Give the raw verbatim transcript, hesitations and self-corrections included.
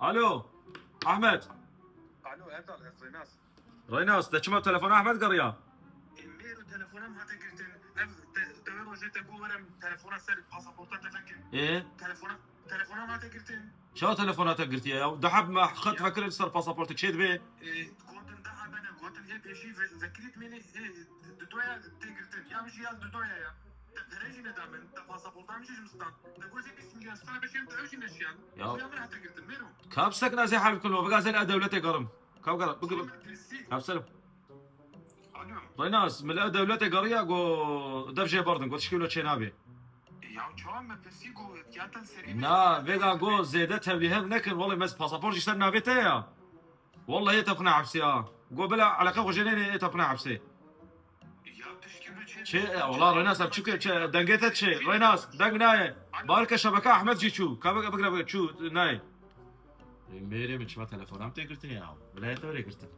Alo. Ahmet. Alo Erdal, ez Rênas. Rênas, te çima telefona Ahmet geriya? Ê, mêro telefona min hate girtin. Ev te, te wê rojê te got werim telefona ser pasaporta te vekim. Ê, Telefona, telefona min hate girtin. Çawa telefona te girtiye ya? Du heb me xet vekirin ser pasaportê, çê dibe? Ê, gotin daha bene, gotin ê pêşî ve, vekirî dimênî, ê, didoya tê girtin. Ya min jî ya didoya ya. Te pere jî neda min, te pasaporta min jî ji min stan. Te got zê bîst milyon stan beşêm te ew jî neşiyan. Ya. Ya min hate girtin, mêro. Kap sekna zê hal kilo, vega zel e dewlete garim. Kap garim, bigir. Ahmet Birisi. Kap selim. Alo. Rênas, mil e dewlete geriya go dev jê bardin, go tişkilo çê nabe. Ya çawa me pirsî got, ya te serî Na, vega go zêde tevlîhev nekin, wallahî mez pasaport jî ser navê te ya. Wallahî ê te bixine hepsê ha. Go bila eleqe xwe jê neyne ê te bixine hepsê. Ya tişkilo çê. Çê, e, wala Rênas, ev çi ke, çi, dengê te çê, Rênas, deng nayê. Balke şebeke Ahmet jî çû, ka bigre bigre çû, nayê. Ê, mêrê min çima telefona min tê girtin ya. Bila te were girtin.